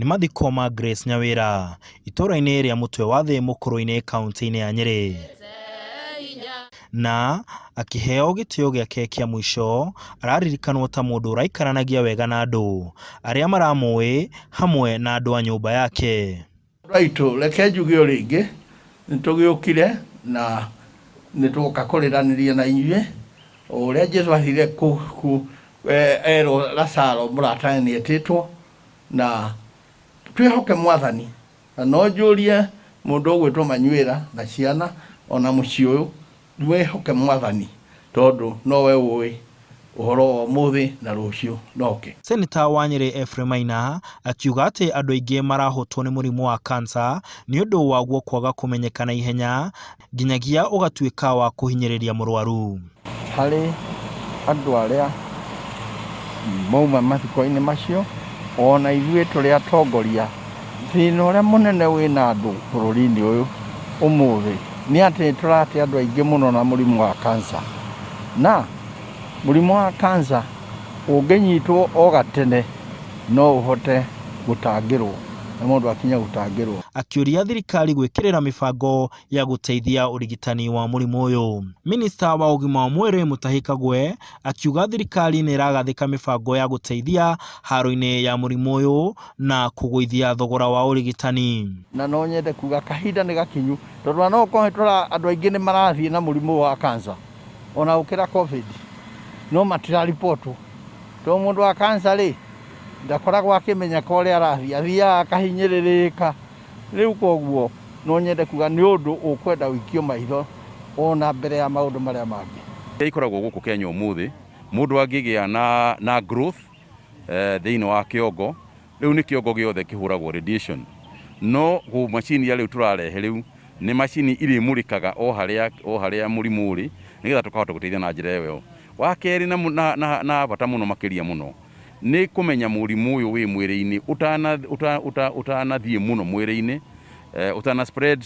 Nĩ mathiko ma Grace Nyawĩra itũũra-inĩ rĩa Mũtwe wa Thĩ Mũkũrũ-inĩ kaunti-inĩ ya Nyĩrĩ. Na akĩheo gĩtĩo gĩake kĩa mũico, araririkanwo ta mũndũ ũraikaranagia wega na andũ arĩa maramũĩ hamwe na andũ a nyũmba yake. Andũ aitũ, reke njuge o rĩngĩ, nĩ tũgĩũkire na nĩ twoka kũrĩranĩria na inyuĩ, o ũrĩa Jesu athire erwo Lazaro mũratawe nĩ etĩtwo, na twĩhoke Mwathani. Na no njũrie mũndũ ũgwĩtwo Manyuĩra na ciana ona mũciĩ ũyũ, mwĩhoke Mwathani, tondũ nowe ũĩ ũhoro wa ũmũthĩ na rũciũ noke. Seneta wa Nyĩrĩ Ephraim Maina akiuga atĩ andũ aingĩ marahotwo nĩ mũrimũ wa kansa nĩ ũndũ waguo kwaga kũmenyeka na ihenya nginyagia ũgatuĩka wa kũhinyĩrĩria mũrwaru. Harĩ andũ arĩa mauma mathiko-inĩ macio, ona ithuĩ tũrĩ atongoria, thĩna ũrĩa mũnene wĩna andũ bũrũri-inĩ ũyũ ũmũthĩ nĩ atĩ nĩ tũrate andũ aingĩ mũno na mũrimũ wa cancer. Na mũrimũ wa cancer ũngĩnyitwo o gatene no ũhote gũtangĩrwo na mũndũ akinye gũtangĩrwo. Akĩũria thirikari gwĩkĩrĩra mĩbango ya gũteithia ũrigitani wa mũrimũ ũyũ. Minista wa ũgima wa mwĩrĩ Mutahi Kagwe akiuga thirikari nĩ ĩragathĩka mĩbango ya gũteithia haro-inĩ ya mũrimũ ũyũ na kũgũithia thogora wa ũrigitani. Na no nyende kuga kahinda nĩ gakinyu, tondũ ona no ũkorwo tũra andũ aingĩ nĩ marathiĩ na mũrimũ wa cancer ona gũkĩra COVID, no matiraribotwo, tondũ mũndũ wa cancer rĩ ndakoragwo akĩmenyeka ũrĩa arathiĩ, athiaga akahinyĩrĩrĩka. Rĩu koguo no nyende kuga nĩ ũndũ ũkwenda ũikio maitho ona mbere ya maũndũ marĩa mangĩ. Ikoragwo gũkũ Kenya ũmũthĩ, mũndũ angĩgĩa na, na growth thĩinĩ wa kĩongo, rĩu nĩ kĩongo gĩothe kĩhũragwo radiation. No macini iria rĩu tũrarehe rĩu nĩ macini irĩmũrĩkaga o harĩa, o harĩa mũrimũ ũrĩ, nĩgetha tũkahota gũteithia na njĩra ĩyo. Wa kerĩ na, na, na, na bata mũno makĩria mũno, nĩ kũmenya mũrimũ ũyũ wĩ mwĩrĩ-inĩ ũtanathiĩ mũno mwĩrĩ-inĩ, ũtana spread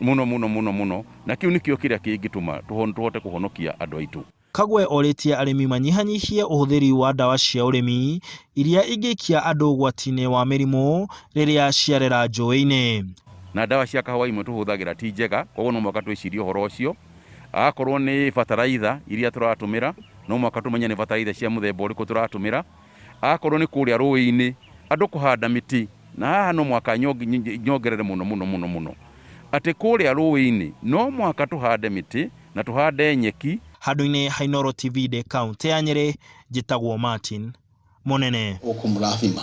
mũno mũno mũno mũno, na kĩu nĩkĩo kĩrĩa kĩngĩtũma tũhote kũhonokia andũ aitũ. Kagwe orĩtie arĩmi manyihanyihie ũhũthĩri wa ndawa cia ũrĩmi iria ingĩikia andũ ũgwati-inĩ wa mĩrimũ rĩrĩa ciarera njũĩ-inĩ. Na ndawa cia kahũa imwe tũhũthagĩra ti njega, koguo no mũhaka twĩcirie ũhoro ũcio. Akorwo nĩ bataraitha iria tũratũmĩra, no mũhaka tũmenye nĩ bataraitha cia mũthemba ũrĩkũ tũratũmĩra. Akorwo nĩ kũrĩa rũĩ-inĩ, andũ kũhanda mĩtĩ, na haha no mũhaka nyongerere mũno mũno mũno mũno, atĩ kũrĩa rũĩ-inĩ no mũhaka tũhande mĩtĩ na tũhande nyeki. Handũ-inĩ ha Inooro TV ndĩ kaũntĩ ya Nyĩrĩ, njĩtagwo Martin Mũnene. Ũkũmũrathima.